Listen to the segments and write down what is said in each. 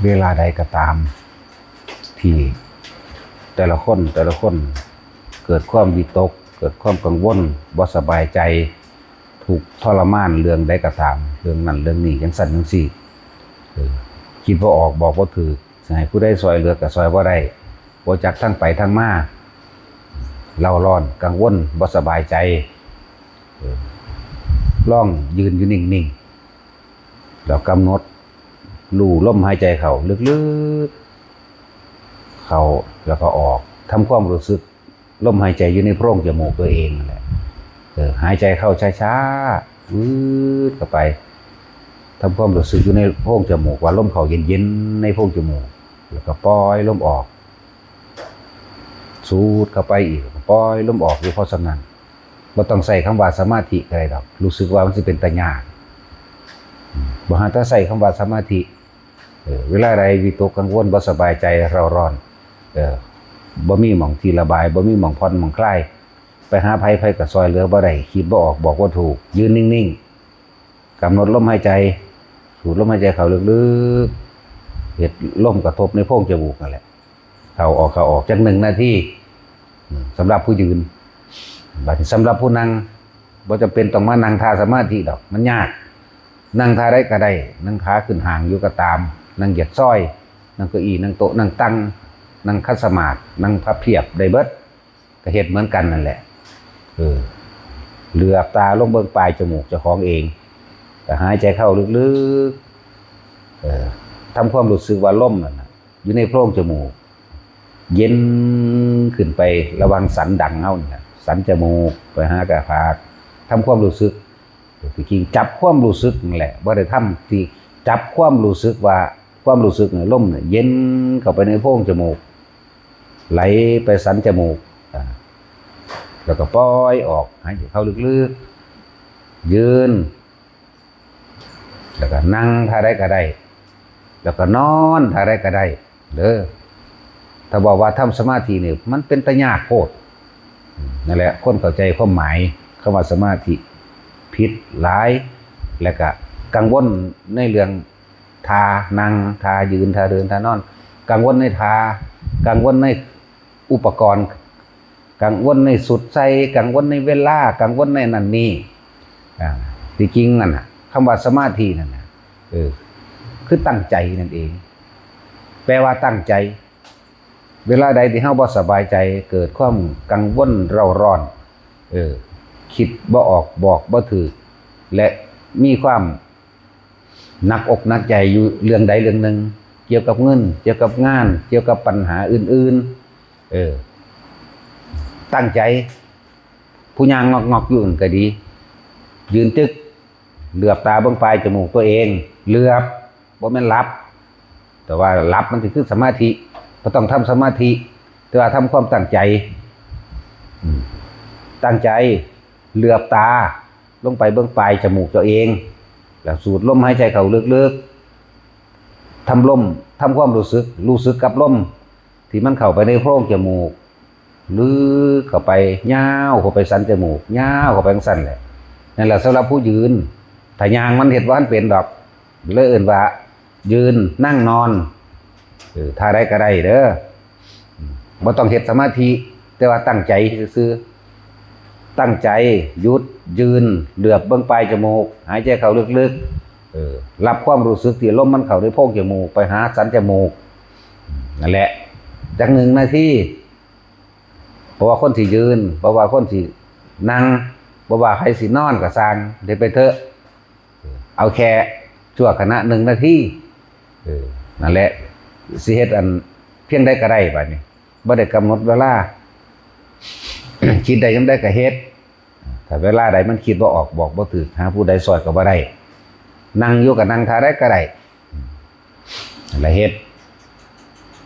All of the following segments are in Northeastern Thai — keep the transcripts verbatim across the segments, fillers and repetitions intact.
เวลาใดก็ตาม ที่แต่ละคนแต่ละคนเกิดความวิตก เกิดความกังวล บ่สบายใจ ทุกข์ทรมานเรื่องใดก็ตาม เรื่องนั้นเรื่องนี้ จั่งซั้นจั่งซี้ เออ คิดบ่ออกบอกบ่ถูก สิให้ผู้ใดซ่อยเหลือก็ซ่อยบ่ได้ บ่จักทางไปทางมา เร่าร้อน กังวล บ่สบายใจ เออ ลองยืนอยู่นิ่งๆ แล้วกำหนดรู้ลมหายใจเข้าลึกๆ เข้าแล้วก็ออก ทำความรู้สึกลมหายใจอยู่ในโพรงจมูกตัวเองนั่นแหละ เออ หายใจเข้าช้าๆ วืดเข้าไป ทำความรู้สึกอยู่ในโพรงจมูก ว่าลมเข้าเย็นๆ ในโพรงจมูก แล้วก็ปล่อยลมออก สูดเข้าไปอีก ปล่อยลมออกอยู่เพราะฉะนั้น บ่ต้องใช้คำว่าสมาธิก็ได้ดอก รู้สึกว่ามันสิเป็นตาย้าน อืม บ่หาแต่ใช้คำว่าสมาธิ เออ เวลาใดวิตกกังวล บ่สบายใจ เร่าร้อน เออ บ่มีหม่องที่ระบาย บ่มีหม่องผ่อนหม่องคลาย ไปหาไผ ไผก็ซ่อยเหลือบ่ได้ คิดบ่ออก บอกบ่ถูก ยืนนิ่งๆ กำหนดลมหายใจ สูดลมหายใจเข้าลึกๆ เฮ็ดลมกระทบในโพรงจมูกนั่นแหละ เข้าออก เข้าออก จักหนึ่งนาที อืม สำหรับผู้ยืน บัดนี้สำหรับผู้นั่ง บ่จำเป็นต้องมานั่งท่าสมาธิดอก มันยาก นั่งท่าใดก็ได้ นั่งขาขึ้นห้างอยู่ก็ตาม นั่งเหยียดซอย นั่งเก้าอี้ นั่งโต๊ะ นั่งตัง นั่งขัดสมาธิ นั่งพับเพียบ ได้เบิด ก็เฮ็ดเหมือนกันนั่นแหละ เออ เหลือบตาลงเบิ่งปลายจมูกเจ้าของเอง ก็หายใจเข้าลึกๆ เออ ทำความรู้สึกว่าลมนั่นน่ะ อยู่ในโพรงจมูก เย็นขึ้นไประหว่างสันดังเฮานี่ล่ะ สันจมูกไปหากะผาก ทำความรู้สึก ที่จริงจับความรู้สึกนั่นแหละ บ่ได้ทำที่ จับความรู้สึกว่า ความรู้สึกเนี่ย ลมเนี่ย เย็นเข้าไปในโพรงจมูก ไหลไปสันจมูก อ่า แล้วก็ปล่อยออก หายใจเข้าลึกๆ ยืน แล้วก็นั่งท่าใดก็ได้ แล้วก็นอนท่าใดก็ได้ เด้อ ถ้าบอกว่าทำสมาธินี่ มันเป็นตาย้านโพด นั่นแหละ คนเข้าใจความหมายคำว่าสมาธิผิดหลาย แล้วก็กังวลในเรื่องท่านั่ง ท่ายืน ท่าเดิน ท่านอน กังวลในท่า กังวลในอุปกรณ์ กังวลในสุดใส่ กังวลในเวลา กังวลในนั่นนี่ อ่า ที่จริงนั่นน่ะ คำว่าสมาธินั่นน่ะ เออ คือตั้งใจนั่นเอง แปลว่าตั้งใจ เวลาใดที่เฮาบ่สบายใจ เกิดความกังวลเร่าร้อน เออ คิดบ่ออก บอกบ่ถูก และมีความหนักอกหนักใจอยู่เรื่องใดเรื่องหนึ่ง เกี่ยวกับเงิน เกี่ยวกับงาน เกี่ยวกับปัญหาอื่นๆ เออ ตั้งใจ ผู้ย่างงอกๆ อยู่นั่นก็ดี ยืนจึก เหลือบตาเบิ่งปลายจมูกตัวเอง เหลือบ บ่แม่นหลับ แต่ว่าหลับมันสิคือสมาธิ บ่ต้องทำสมาธิ แต่ว่าทำความตั้งใจ อืม ตั้งใจ เหลือบตาลงไปเบิ่งปลายจมูกตัวเอง แล้วสูดลมหายใจเข้าลึกๆ ทำลม ทำความรู้สึก รู้สึกกับลม ที่มันเข้าไปในโพรงจมูก ลึกเข้าไป ยาวเข้าไปสันจมูก ยาวเข้าไปจั่งซั้นแหละ นั่นแหละสำหรับผู้ยืน ถ้าย่างมันเฮ็ดบ่ทันเป็นดอก เลยเอิ้นว่า ยืน นั่ง นอน เออ ท่าใดก็ได้เด้อ อืม บ่ต้องเฮ็ดสมาธิ แต่ว่าตั้งใจซื่อๆ ตั้งใจ หยุด ยืน เหลือบเบิ่งปลายจมูก หายใจเข้าลึกๆ เออ รับความรู้สึกที่ลมมันเข้าในโพรงจมูก ไปหาสันจมูก นั่นแหละ จักหนึ่งนาที เพราะว่าคนสิยืน เพราะว่าคนสินั่ง เพราะว่าใครสินอนก็ซ่าง เฮ็ดไปเถอะ เอาแค่ชั่วขณะหนึ่งนาที เออ นั่นแหละ สิเฮ็ดอันเพียงใดก็ได้บัดนี้ บ่ได้กำหนดเวลา คิดได้ยามใดก็เฮ็ด ถ้าเวลาใดมันคิดบ่ออก บอกบ่ถูก หาผู้ใดซ่อยก็บ่ได้ นั่งอยู่ก็นั่งท่าใดก็ได้ นั่นแหละเฮ็ด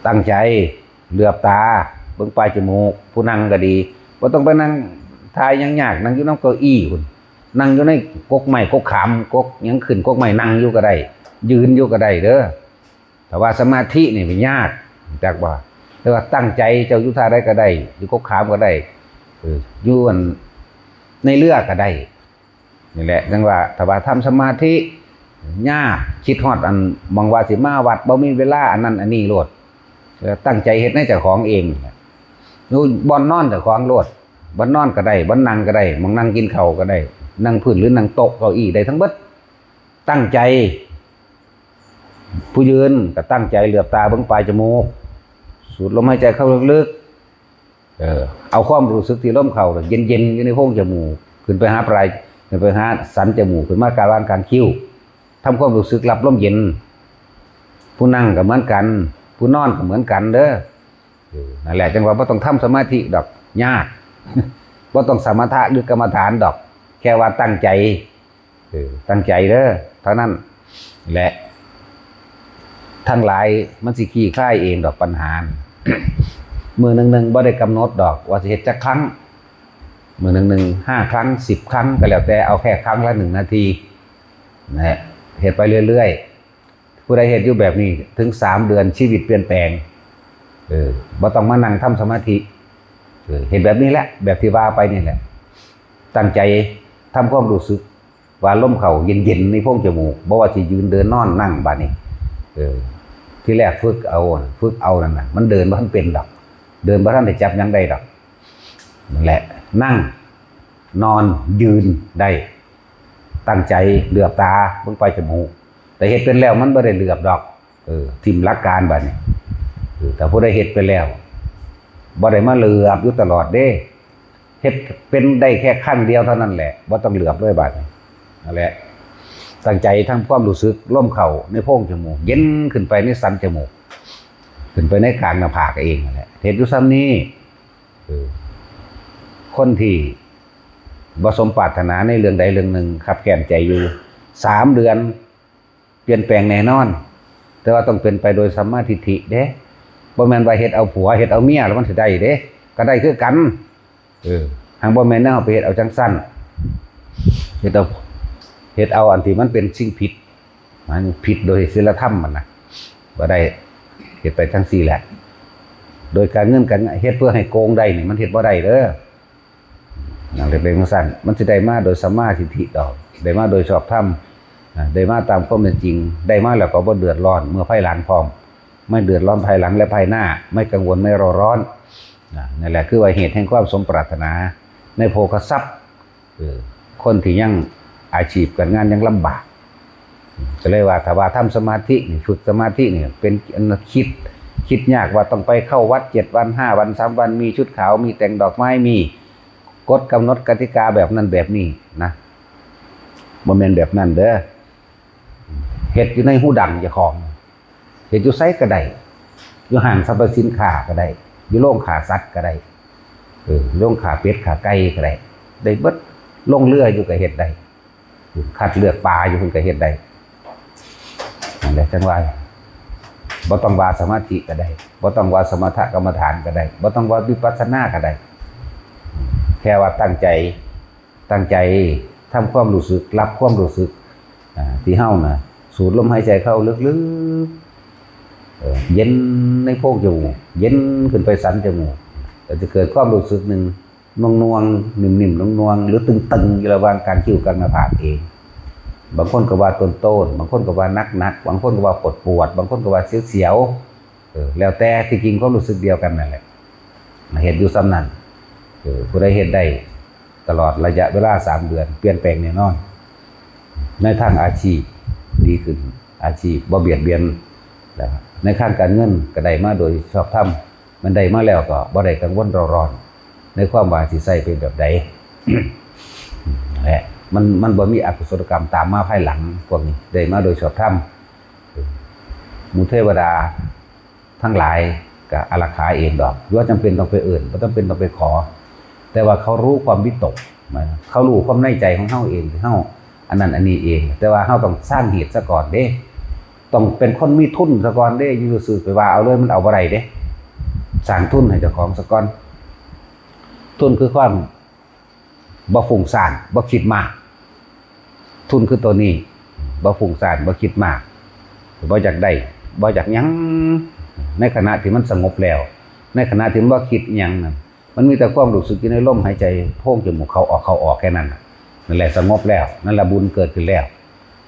ตั้งใจ เหลือบตา เบิ่งปลายจมูก ผู้นั่งก็ดี บ่ต้องไปนั่งท่าหยังยาก นั่งอยู่นำเก้าอี้พุ้น นั่งอยู่ในกกไม้กกขาม กกหยังขึ้นกกไม้ นั่งอยู่ก็ได้ ยืนอยู่ก็ได้เด้อ แต่ว่าสมาธินี่มันยาก จักบ่ แต่ว่าตั้งใจเจ้าอยู่ท่าใดก็ได้ อยู่กกขามก็ได้ เออ อยู่อัน ในเรือก็ได้ นี่แหละ จั่งว่า ถ้าว่าทำสมาธิ ยาก คิดฮอดอันหม่องว่าสิมาวัด บ่มีเวลาอันนั้นอันนี้โลด เออ ตั้งใจเฮ็ดในเจ้าของเอง อยู่บ่อนนอนเจ้าของโลด บ่อนนอนก็ได้ บ่อนนั่งก็ได้ หม่องนั่งกินข้าวก็ได้ นั่งพื้นหรือนั่งโต๊ะเก้าอี้ได้ทั้งเบิด ตั้งใจ ผู้ยืนก็ตั้งใจเหลือบตาเบิ่งปลายจมูก สูดลมหายใจเข้าลึกๆ เออ เอาความรู้สึกที่ลมเข้าเย็นๆ อยู่ในโพรงจมูก ขึ้นไปหาปลาย ขึ้นไปหาสันจมูก ขึ้นมากลางกลางคิ้ว ทำความรู้สึกรับลมเย็น ผู้นั่งก็เหมือนกัน ผู้นอนก็เหมือนกันเด้อ เออ นั่นแหละ จังว่าบ่ต้องทำสมาธิดอก ยาก บ่ต้องสมถะหรือกรรมฐานดอก แค่ว่าตั้งใจ เออ ตั้งใจเด้อ เท่านั้นแหละ ทั้งหลายมันสิคลี่คลายเองดอกปัญหา มื้อหนึ่งๆ บ่ได้กำหนดดอกว่าสิเฮ็ดจักครั้ง มื้อหนึ่งๆ ห้าครั้ง สิบครั้ง ก็แล้วแต่ เอาแค่ครั้งละหนึ่งนาที นะฮะ เฮ็ดไปเรื่อยๆ ผู้ใดเฮ็ดอยู่แบบนี้ถึงสามเดือนชีวิตเปลี่ยนแปลง เออ บ่ต้องมานั่งทำสมาธิ เออ เฮ็ดแบบนี้แหละ แบบที่ว่าไปนี่แหละ ตั้งใจทำความรู้สึกว่าลมเข้าเย็นๆ ในโพรงจมูก บ่ว่าสิยืนเดินนอนนั่งบาดนี้ เออ ที่แรกฝึกเอา ฝึกเอานั่นน่ะ มันเดินบ่ทันเป็นดอก เดินบ่ทันได้จับหยังได้ดอก นั่นแหละ นั่ง นอน ยืนได้ ตั้งใจเหลือบตาเบิ่งปลายจมูก แต่เฮ็ดเป็นแล้วมันบ่ได้เหลือบดอก เออ ถิ่มหลักการบาดนี้ เออ ถ้าผู้ใดเฮ็ดไปแล้ว บ่ได้มาเหลือบอยู่ตลอดเด้ เฮ็ดเป็นได้แค่ครั้งเดียวเท่านั้นแหละ บ่ต้องเหลือบเลยบาดนี้ นั่นแหละ ตั้งใจทำความรู้สึกลมเข้าในโพรงจมูก เย็นขึ้นไปในสันจมูก ขึ้นไปในกลางหน้าผากเองนั่นแหละ เฮ็ดอยู่ส่ำนี้ เออ คนที่บ่สมปรารถนาในเรื่องใดเรื่องหนึ่ง คับแค้นใจอยู่ สามเดือน เปลี่ยนแปลงแน่นอน แต่ว่าต้องเป็นไปโดยสัมมาทิฏฐิเด้ บ่แม่นว่าเฮ็ดเอาผัว เฮ็ดเอาเมียแล้วมันสิได้เด้ ก็ได้คือกัน เออ หากบ่แม่นแนวไปเฮ็ดเอาจังซั่น เฮ็ดเอา เฮ็ดเอาอันที่มันเป็นสิ่งผิด มันผิดโดยศีลธรรมมันน่ะ บ่ได้ เฮ็ดไปจังซี่แหละ โดยการเงินการเฮ็ดเพื่อให้โกงได้นี่มันเฮ็ดบ่ได้เด้อ นั่นแหละเป็นจังซั่น มันสิได้มาโดยสัมมาทิฏฐิดอก ได้มาโดยชอบธรรม อ่า ได้มาตามความเป็นจริง ได้มาแล้วก็บ่เดือดร้อนเมื่อภายหลังพร้อม ไม่เดือดร้อนภายหลังและภายหน้า ไม่กังวลไม่เร่าร้อน อ่า นั่นแหละคือว่าเหตุแห่งความสมปรารถนา ในโภคทรัพย์ เออ คนที่ยังอาชีพการงานยังลำบาก ก็เลยว่าถ้าว่าทำสมาธินี่ ฝึกสมาธินี่ เป็นอันคิด คิดยากว่าต้องไปเข้าวัดเจ็ดวัน ห้าวัน สามวัน มีชุดขาว มีแต่งดอกไม้ มีกฎกำหนดกติกาแบบนั้นแบบนี้นะ บ่แม่นแบบนั้นเด้อ เฮ็ดอยู่ในฮูดังเจ้าของ เฮ็ดอยู่ไสก็ได้ อยู่ห้างสรรพสินค้าก็ได้ อยู่โรงฆ่าสัตว์ก็ได้ เออ โรงฆ่าเป็ดฆ่าไก่ก็ได้ ได้เบิด ลงเรืออยู่ก็เฮ็ดได้ คัดเลือกปลาอยู่เพิ่นก็เฮ็ดได้ นั่นแหละจังว่า บ่ต้องว่าสมาธิก็ได้ บ่ต้องว่าสมถกรรมฐานก็ได้ บ่ต้องว่าวิปัสสนาก็ได้ แค่ว่าตั้งใจ ตั้งใจทำความรู้สึก รับความรู้สึก อ่า ที่เฮาน่ะ สูดลมหายใจเข้าลึกๆ เออ เย็นในโพรงจมูก เย็นขึ้นไปสันจมูก ก็จะเกิดความรู้สึกหนึ่ง น่วงๆ นิ่มๆ น่วงๆ หรือตึงๆ อยู่ระหว่างกลางคิ้วกับหน้าผากเอง บางคนก็ว่าโต้นๆ บางคนก็ว่าหนักๆ บางคนก็ว่าปวดๆ บางคนก็ว่าเสียวๆ เออ แล้วแต่ที่จริงความรู้สึกเดียวกันนั่นแหละ เฮ็ดอยู่ส่ำนั้น เออ ผู้ใดเฮ็ดได้ตลอดระยะเวลาสามเดือน เปลี่ยนแปลงแน่นอน ในทางอาชีพดีขึ้น อาชีพบ่เบียดเบียน แล้วในทางการเงินก็ได้มาโดยชอบธรรม มันได้มาแล้วก็บ่ได้กังวลเร่าร้อน ในความว่าสิใช้เป็นแบบใด และมัน มันบ่มีอกุศลกรรมตามมาภายหลัง พวกนี้ได้มาโดยชอบธรรม หมู่เทวดาทั้งหลายก็อารักขาเองดอก บ่จำเป็นต้องไปเอิ้น บ่จำเป็นต้องไปขอ แต่ว่าเขารู้ความวิตก เขารู้ความในใจของเฮาเอง เฮาอันนั้นอันนี้เอง แต่ว่าเฮาต้องสร้างเหตุซะก่อนเด้ ต้องเป็นคนมีทุนซะก่อนเด้ อยู่ซื่อๆ ไปว่าเอาเลย มันเอาบ่ได้เด้ สร้างทุนให้เจ้าของซะก่อน ทุนคือความบ่ฟุ้งซ่าน บ่คิดมาก ทุนคือตัวนี้ บ่ฟุ้งซ่าน บ่คิดมาก บ่อยากได้ บ่อยากหยัง ในขณะที่มันสงบแล้ว ในขณะที่มันบ่คิดหยังนั่น มันมีแต่ความรู้สึกอยู่ในลมหายใจ โพรงจมูกเข้าออก เข้าออกแค่นั้นน่ะ นั่นแหละสงบแล้ว นั่นแหละบุญเกิดขึ้นแล้ว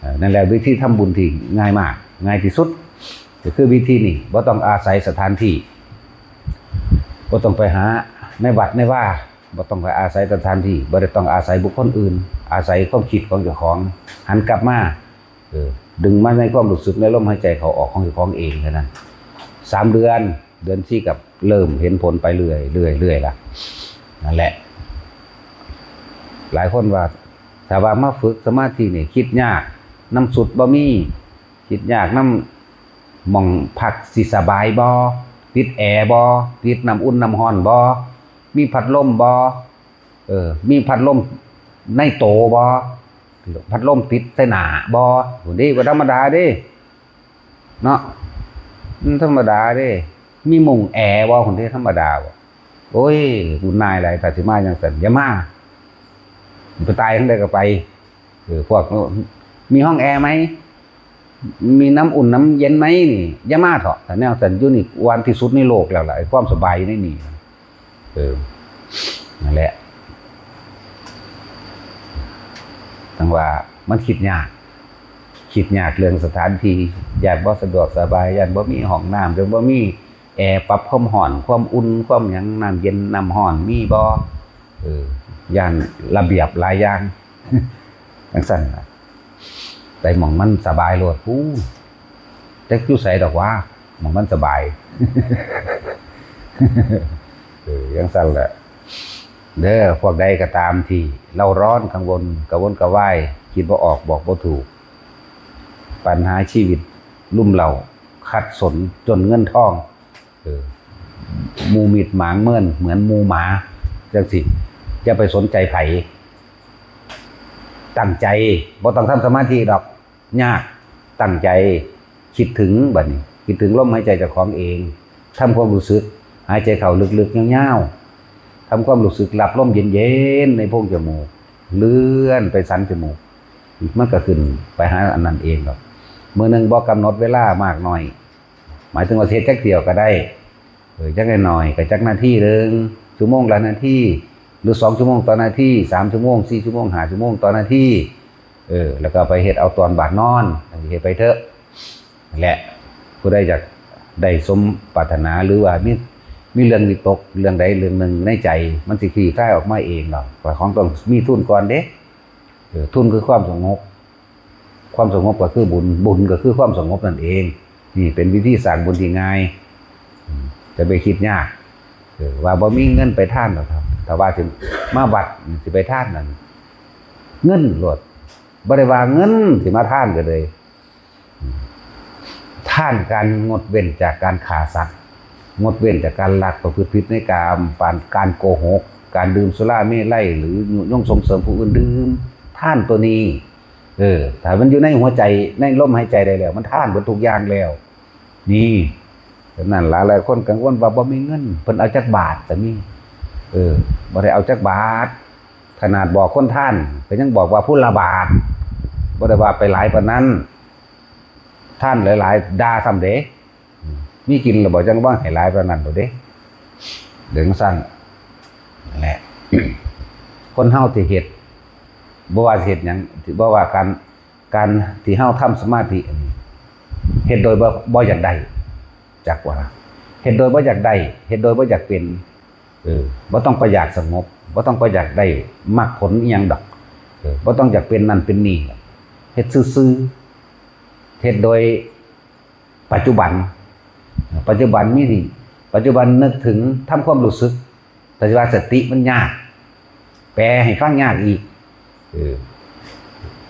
เอ่อนั่นแหละวิธีทำบุญที่ง่ายมาก ง่ายที่สุด ก็คือวิธีนี้ บ่ต้องอาศัยสถานที่ บ่ต้องไปหาในวัดในวา บ่ต้องไปอาศัยสถานที่ บ่ได้ต้องอาศัยบุคคลอื่น อาศัยความคิดของเจ้าของ หันกลับมา เออ ดึงมาในความรู้สึกในลมหายใจเข้าออกของเจ้าของเองเท่านั้น สามเดือน เดือนสี่ก็เริ่มเห็นผลไปเรื่อยๆเรื่อยๆละ นั่นแหละ หลายคนว่า ถ้าว่ามาฝึกสมาธินี่คิดยาก นำสุดบ่มี คิดยากนำหม่องพักสิสบายบ่ ติดแอร์บ่ ติดน้ำอุ่นน้ำร้อนบ่ มีพัดลมบ่ เออ มีพัดลมในโตบ่ พัดลมติดใส่หน้าบ่ โห นี่ก็ธรรมดาเด้ เนาะ มันธรรมดาเด้ มีมุ้งแอร์บ่ คนที่ธรรมดาบ่ โอ้ย คุณนายหลาย ถ้าสิมาจังซั่น อย่ามา ไปตายทางใดก็ไป เออ พวก มีห้องแอร์ไหม มีน้ำอุ่นน้ำเย็นไหมนี่ อย่ามาเถาะ แต่แนวซั่นอยู่นี่ วันที่สุดในโลกแล้วล่ะ ไอ้ความสบายอยู่ในนี่ เออ นั่นแหละ ทั้งว่ามันคิดยาก คิดยากเรื่องสถานที่ ย่านบ่สะดวกสบาย ย่านบ่มีห้องน้ำ ย่านบ่มีแอร์ปรับความร้อน ความอุ่น ความหยัง น้ำเย็น น้ำร้อน มีบ่ เออ ย่านระเบียบหลายอย่าง จังซั่นน่ะ ไปหม่องมันสบายโลด อู้ จักอยู่ไสดอกวะ หม่องมันสบาย เออ จังซั่นแหละ เด้อ พวกใดก็ตามที่เร่าร้อนกังวล กระวนกระวาย คิดบ่ออก บอกบ่ถูก ปัญหาชีวิตลุ่มเร้า ขัดสน จนเงินทอง เออ หมู่มิตรหมางเมิน เหมือนหมู่หมา จังซี้ อย่าไปสนใจไผ ตั้งใจ บ่ต้องทำสมาธิดอก ยาก ตั้งใจ คิดถึงบัดนี้ คิดถึงลมหายใจเจ้าของเอง ทำความรู้สึก หายใจเข้าลึกๆ ยาวๆ ทำความรู้สึกรับลมเย็นๆ ในโพรงจมูก เลื่อนไปสันจมูก มันก็ขึ้นไปหาอันนั้นเองดอก มื้อหนึ่งบ่กำหนดเวลามากน้อย หมายถึงว่าเฮ็ดจักเที่ยวก็ได้ เออ จักน้อยๆ ก็จักนาทีหนึ่ง ชั่วโมงละนาที หรือสองชั่วโมงต่อนาที สามชั่วโมง สี่ชั่วโมง ห้าชั่วโมงต่อนาที เออ แล้วก็ไปเฮ็ดเอาตอนบ่านอน เฮ็ดไปเถอะ และผู้ใดอยากได้สมปรารถนา หรือว่ามี มีเรื่องวิตกเรื่องใดเรื่องหนึ่งในใจ มันสิคลี่คลายออกมาเองดอก ข้อยของต้องมีทุนก่อนเด้ เออ ทุนคือความสงบ ความสงบก็คือบุญ บุญก็คือความสงบนั่นเอง นี่เป็นวิธีสร้างบุญที่ง่าย อืม จะไปคิดยาก เออ ว่าบ่มีเงินไปทานดอกครับ ถ้าว่าสิมาวัดสิไปทานนั่น เงินโลด บ่ได้ว่าเงินสิมาทานก็เลย ทานการงดเว้นจากการฆ่าสัตว์ งดเว้นจากการลักประพฤติผิดในกาม การ การโกหก การดื่มสุราเมรัย หรือยุยงส่งเสริมผู้อื่นดื่ม ทานตัวนี้ เออ ถ้ามันอยู่ในหัวใจ ในลมหายใจได้แล้ว มันทานเบิดทุกอย่างแล้ว นี่ ฉะนั้นหลายหลายคนกังวลว่าบ่มีเงิน เพิ่นเอาจักบาทก็มี เออ บ่ได้เอาจักบาท ขนาดบอกคนทาน ก็ยังบอกว่าผู้ละบาท บ่ได้ว่าไปหลายปานนั้น ทานหลายๆ ด่าซ้ำเด้ อืม มีกินแล้วบ่จังว่าให้หลายปานนั้นโลดเด้ เดี๋ยวจั่งซั้น นั่นแหละ คนเฮาที่เฮ็ด บ่ว่าสิเฮ็ดหยัง บ่ว่าการ การที่เฮาทำสมาธิอันนี้ เฮ็ดโดยบ่ บ่อยากได้ จักว่า เฮ็ดโดยบ่อยากได้ เฮ็ดโดยบ่อยากเป็น เออ บ่ต้องไปอยากสงบ บ่ต้องไปอยากได้มรรคผลอิหยังดอก เออ บ่ต้องอยากเป็นนั่นเป็นนี่ดอก เฮ็ดซื่อๆ เฮ็ดโดยปัจจุบัน ปัจจุบันมีนี่ ปัจจุบันนึกถึง ทำความรู้สึก แต่ว่าสติมันยาก แปลให้ฟังยากอีก เออ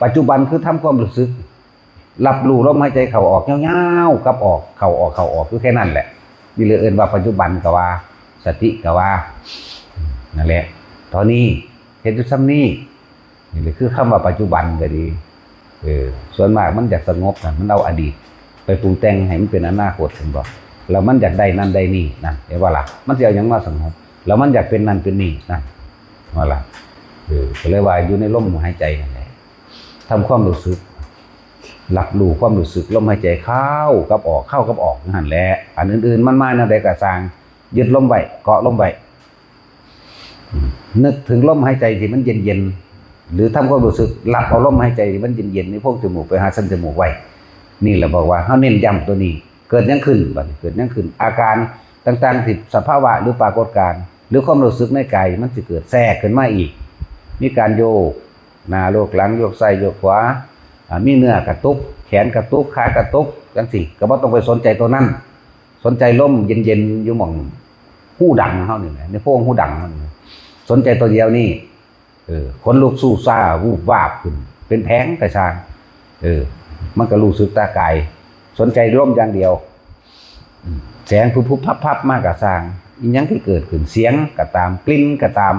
ปัจจุบันคือทำความรู้สึก รับรู้ลมหายใจเข้าออกยาวๆ กับออก เข้าออก เข้าออก อยู่แค่นั้นแหละ นี่เลยเอิ้นว่าปัจจุบันก็ว่า สติก็ว่า นั่นแหละ เท่านี้ เฮ็ดอยู่ส่ำนี้ นี่แหละคือคำว่าปัจจุบันก็ดี เออ ส่วนมากมันอยากสงบนะ มันเอาอดีตไปปรุงแต่งให้มันเป็นอนาคต เห็นบ่ แล้วมันอยากได้นั่นได้นี่นั่น เห็นบ่ล่ะ มันสิเอาหยังมาสงบ แล้วมันอยากเป็นนั่นเป็นนี่นั่น ว่าล่ะ เออ ก็เลยว่าอยู่ในลมหายใจนั่นแหละ ทำความรู้สึก รับรู้ความรู้สึกลมหายใจเข้ากับออก เข้ากับออกนั่นแหละ อันอื่นๆ มันมาแนวใดก็ซ่าง ยึดลมไว้ เกาะลมไว้ อืม นึกถึงลมหายใจที่มันเย็น หรือทำความรู้สึกรับเอาลมหายใจที่มันเย็นๆในโพรงจมูกไปหาสันจมูกไว้ นี่แหละบอกว่าเฮาเน้นย้ำตัวนี้ เกิดหยังขึ้นบัดนี้ เกิดหยังขึ้น อาการต่างๆที่สภาวะหรือปรากฏการณ์ หรือความรู้สึกในกายมันสิเกิดแทรกขึ้นมาอีก มีการโยกหน้าโยกหลัง โยกซ้ายโยกขวา อ่า มีเนื้อกระตุก แขนกระตุก ขากระตุก จังซี้ ก็บ่ต้องไปสนใจตัวนั้น สนใจลมเย็นๆอยู่หม่องฮูดังเฮานี่แหละ ในโพรงฮูดังเฮานี่ สนใจตัวเดียวนี่ เออ ขนลุกสู้ซ่า วูบวาบขึ้น เป็นแผงกะซ่าง เออ มันก็รู้สึกตากาย สนใจลมอย่างเดียว อืม แสงพุบๆพับๆมาก็ซ่าง อิหยังที่เกิดขึ้น เสียงก็ตาม กลิ่นก็ตาม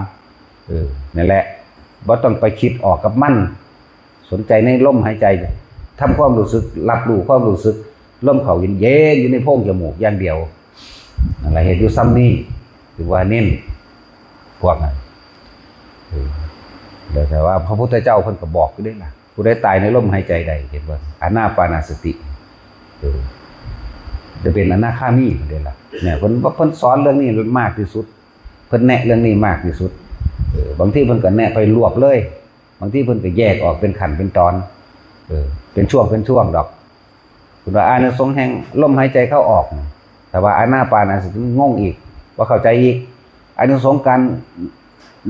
เออ นั่นแหละ บ่ต้องไปคิดออกกับมัน สนใจในลมหายใจ ทำความรู้สึก รับรู้ความรู้สึก ลมเข้าเย็นๆอยู่ในโพรงจมูกอย่างเดียว นั่นแหละ เฮ็ดอยู่ซ่ำนี้ ถือว่าเน้น พวกนั้น เออ แล้วแต่ว่าพระพุทธเจ้าเพิ่นก็บอกอยู่เด้ล่ะ ผู้ใดตายในลมหายใจใด เห็นบ่ อานาปานสติ เออ จะเป็นอนาคามีเด้ล่ะ เนี่ย เพิ่น เพิ่นสอนเรื่องนี้มากที่สุด เพิ่นแนะเรื่องนี้มากที่สุด เออ บางทีเพิ่นก็แนะไปรวบเลย บางทีเพิ่นก็แยกออกเป็นขั้นเป็นตอน เออ เป็นช่วงเป็นช่วงดอก เพิ่นว่าอานิสงส์แห่งลมหายใจเข้าออก แต่ว่าอานาปานสติงงอีก บ่เข้าใจอีก อานิสงส์การ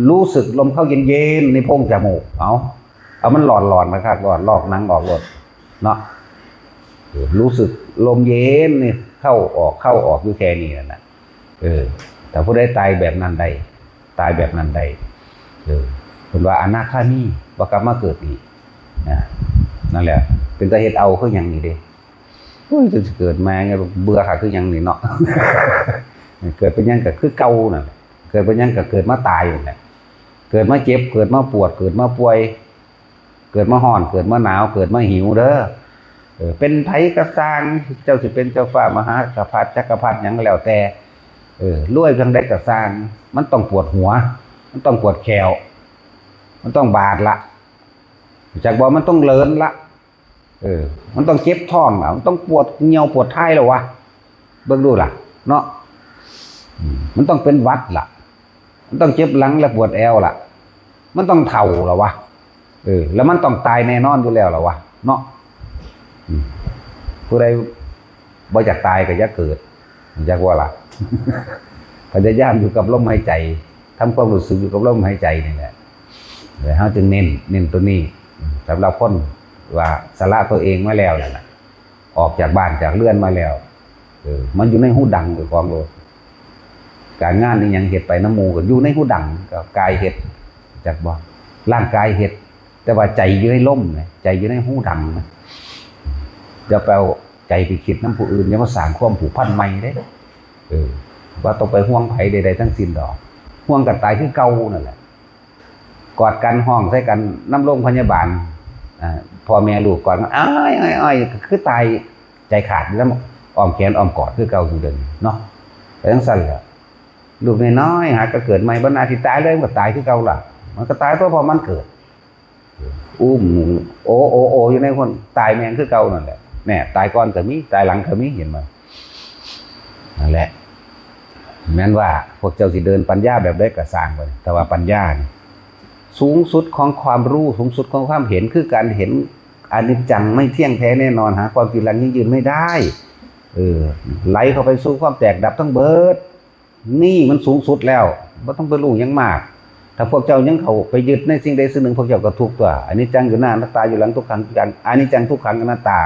รู้สึกลมเข้าเย็นๆในโพรงจมูก เอา เอามันหลอนๆนะครับ หลอนลอกหนังออกโลดเนาะ เออ รู้สึกลมเย็นนี่เข้าออก เข้าออกอยู่แค่นี้นั่นน่ะ เออ แต่ผู้ใดตายแบบนั้นได้ ตายแบบนั้นได้ เออ เพิ่นว่าอนาคามี บ่กลับมาเกิดอีก นะ นั่นแหละ เป็นตาเฮ็ดเอาคือหยังนี่เด้ โอ้ย จะเกิดมาเนี่ยเบื่อคักคือหยังนี่เนาะ เกิดเป็นหยังก็คือเก่านั่นแหละ เกิดเป็นหยังก็เกิดมาตายนั่นแหละ เกิดมาเจ็บ เกิดมาปวด เกิดมาป่วย เกิดมาฮ้อน เกิดมาหนาว เกิดมาหิวเด้อ เออ เป็นไผกะซ่าง เจ้าสิเป็นเจ้าฟ้ามหากษัตริย์ จักรพรรดิหยังก็แล้วแต่ เออ รวยเพียงใดกะซ่าง มันต้องปวดหัว มันต้องปวดแข้ว มันต้องบาดละ จักบ่ มันต้องเหลินละ เออ มันต้องเจ็บท้องละ มันต้องปวดเหี่ยวปวดท้ายแล้ววะ เบิ่งดูล่ะ เนาะ อืม มันต้องเป็นหวัดละ มันต้องเจ็บหลังและปวดแอวละ มันต้องเฒ่าละวะ เออ แล้วมันต้องตายแน่นอนอยู่แล้วละวะ เนาะ อืม ผู้ใดบ่อยากตายก็อย่าเกิด อยากว่าล่ะ พยายามอยู่กับลมหายใจ ทำความรู้สึกอยู่กับลมหายใจนี่แหละ แล้วเฮาจึงเน้น เน้นตัวนี้ สำหรับคนว่าสละตัวเองมาแล้วนั่นน่ะ ออกจากบ้านจากเรือนมาแล้ว เออ มันอยู่ในฮูดังเจ้าของโลด การงานอีหยังเฮ็ดไปนำหมู่ก็อยู่ในฮูดัง ก็กายเฮ็ด จักบ่ ร่างกายเฮ็ด แต่ว่าใจอยู่ในลมนะ ใจอยู่ในฮูดังนะ อย่าไปเอาใจไปคิดนำผู้อื่น อย่ามาสร้างความผูกพันใหม่เด้ เออ ว่าต้องไปห่วงไผใดๆทั้งสิ้นดอก ห่วงกันตายคือเก่านั่นแหละ กอดกันฮ้องใส่กันนำโรงพยาบาล อ่า พ่อแม่ลูกกอดกัน อ้าย อ้าย อ้าย คือตายใจขาดอยู่แล้ว อ้อมแขนอ้อมกอดคือเก่าอยู่เดิมเนาะ ไปจังซั่นแหละ ลูกน้อยๆ หากะเกิดใหม่ บ่น่าสิตายเลย มันก็ตายคือเก่าล่ะ มันก็ตายเพราะ เพราะมันเกิด อุ้ม โอ โอ โอ อยู่ในคน ตายแม่งคือเก่านั่นแหละ แน่ ตายก่อนก็มี ตายหลังก็มี เห็นบ่ นั่นแหละ แม่นว่าพวกเจ้าสิเดินปัญญาแบบใดก็ซ่างไป แต่ว่าปัญญานี่ สูงสุดของความรู้ สูงสุดของความเห็น คือการเห็นอนิจจัง ไม่เที่ยงแท้แน่นอน หาความจีรังยั่งยืนไม่ได้ เออ ไหลเข้าไปสู่ความแตกดับทั้งเบิด นี่มันสูงสุดแล้ว บ่ต้องไปรู้หยังมาก ถ้าพวกเจ้ายังเข้าไปยึดในสิ่งใดสิ่งหนึ่ง พวกเจ้าก็ทุกข์ตั๊ว อนิจจังอยู่หน้า อนัตตาอยู่หลัง ทุกขังอยู่กลาง อนิจจังทุกขังอนัตตา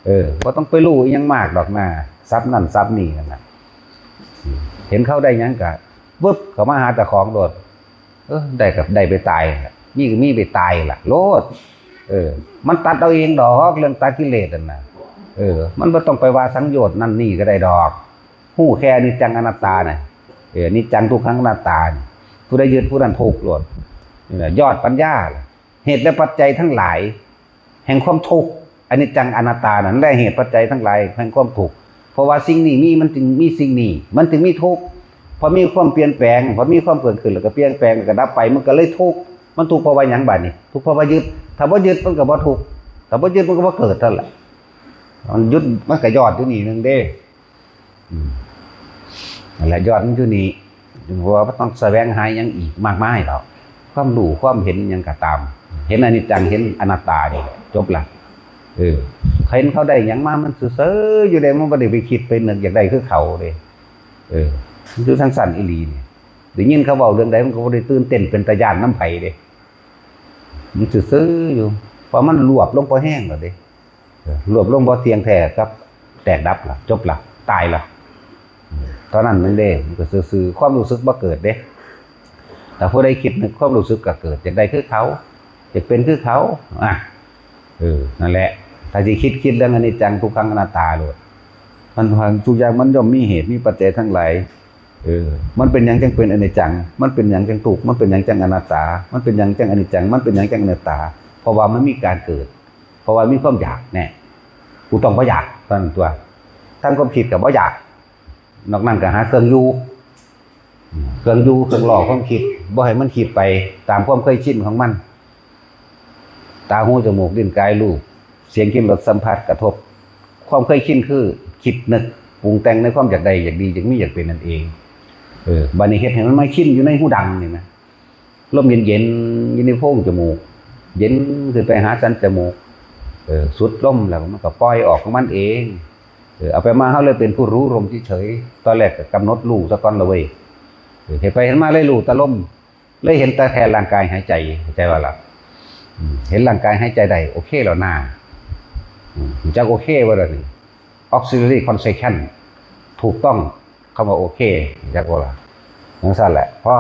เออ บ่ต้องไปรู้อิหยังมากดอกนะ ศัพท์นั่นศัพท์นี่นั่นน่ะ เห็นเขาได้หยังก็ วึบ เข้ามาหาเจ้าของโลด เออ ได้ก็ได้ไปตายล่ะ มีก็มีไปตายล่ะ โลด เออ มันตัดเอาเองดอก เรื่องตัดกิเลสนั่นน่ะ เออ มันบ่ต้องไปว่าสังโยชน์นั่นนี่ก็ได้ดอก ฮู้แค่อนิจจังอนัตตาน่ะ เออ อนิจจังทุกขังอนัตตานี่ ผู้ใดยึดผู้นั้นทุกข์โลด นี่แหละยอดปัญญา เหตุและปัจจัยทั้งหลาย แห่งความทุกข์ อนิจจังอนัตตานั่นแหละเหตุปัจจัยทั้งหลายแห่งความทุกข์ เพราะว่าสิ่งนี้มีมันจึงมีสิ่งนี้ มันจึงมีทุกข์ พอมีความเปลี่ยนแปลง พอมีความเกิดขึ้นแล้วก็เปลี่ยนแปลงแล้วก็ดับไป มันก็เลยทุกข์ มันทุกข์เพราะว่าหยังบัดนี้ ทุกข์เพราะว่ายึด ถ้าบ่ยึดมันก็บ่ทุกข์ ถ้าบ่ยึดมันก็บ่เกิดนั่นแหละ มันยึดมันก็ยอดอยู่นี่หนึ่งเด้ อืม นั่นแหละยอดมันอยู่นี่ จึงว่าบ่ต้องแสวงหาหยังอีกมากมายดอก ความรู้ความเห็นหยังก็ตาม ห็นอนิจจัง เห็นอนัตตานี่แหละ จบละ เออ เห็นเขาได้หยังมา มันซื่อๆอยู่เด้ มันบ่ได้ไปคิดไปนึกอยากได้คือเขาเด้ เออ มันอยู่จั่งซั้นอีหลีนี่ ได้ยินเขาเว้าเรื่องใด มันก็บ่ได้ตื่นเต้นเป็นตาย้านนำไผเด้ มันซื่อๆอยู่ เพราะมันรวบลงพอแฮงแล้วเด้ เออ รวบลงพอเที่ยงแท้กับแตกดับละ จบละ ตายละ เท่านั้นนั่นเด้ มันก็ซื่อๆ ความรู้สึกบ่เกิดเด้ ถ้าผู้ใดคิดนึก ความรู้สึกก็เกิด อยากได้คือเขา อยากเป็นคือเขา อ่ะ เออ นั่นแหละ ถ้าสิคิด คิดเรื่องอนิจจัง ทุกขัง อนัตตาโลด มัน ทุกอย่างมันย่อมมีเหตุมีปัจจัยทั้งหลาย เออ มันเป็นหยังจั่งเป็นอนิจจัง มันเป็นหยังจั่งทุกข์ มันเป็นหยังจั่งอนัตตา มันเป็นหยังจั่งอนิจจัง มันเป็นหยังจั่งอนัตตา เพราะว่ามันมีการเกิด เพราะว่ามีความอยากแน่ กูต้องบ่อยากเท่านั้นตั๊ว ทางความคิดก็บ่อยาก นอกนั้นก็หาเครื่องอยู่ เครื่องอยู่ เครื่องล่อความคิด บ่ให้มันคิดไปตามความเคยชินของมัน ตา หู จมูก ลิ้น กาย รูป เสียง กลิ่น รส สัมผัส กระทบ ความเคยชินคือคิดนึกปรุงแต่งในความอยากได้ อยากดี อยากมี อยากเป็นนั่นเอง เออ บัดนี้เฮ็ดให้มันมาชินอยู่ในหูดังนี่นะ ลมเย็นๆอยู่ในโพรงจมูก เย็นขึ้นไปหาสันจมูก เออ สุดลมแล้วมันก็ปล่อยออกของมันเอง เออ เอาไปมาเฮาเลยเป็นผู้รู้ลมเฉยๆ ตอนแรกก็กำหนดรู้ซะก่อนละเว้ย เออ เฮ็ดไปเฮ็ดมาเลยรู้แต่ลม เลยเห็นแต่แค่ร่างกายหายใจ เข้าใจบ่ล่ะ อืม เห็นร่างกายหายใจได้ โอเคแล้วนา อืม จักโอเคบ่ล่ะนี่ auxiliary contraction ถูกต้อง คำว่าโอเค จักบ่ล่ะ จั่งซั้นแหละ พอ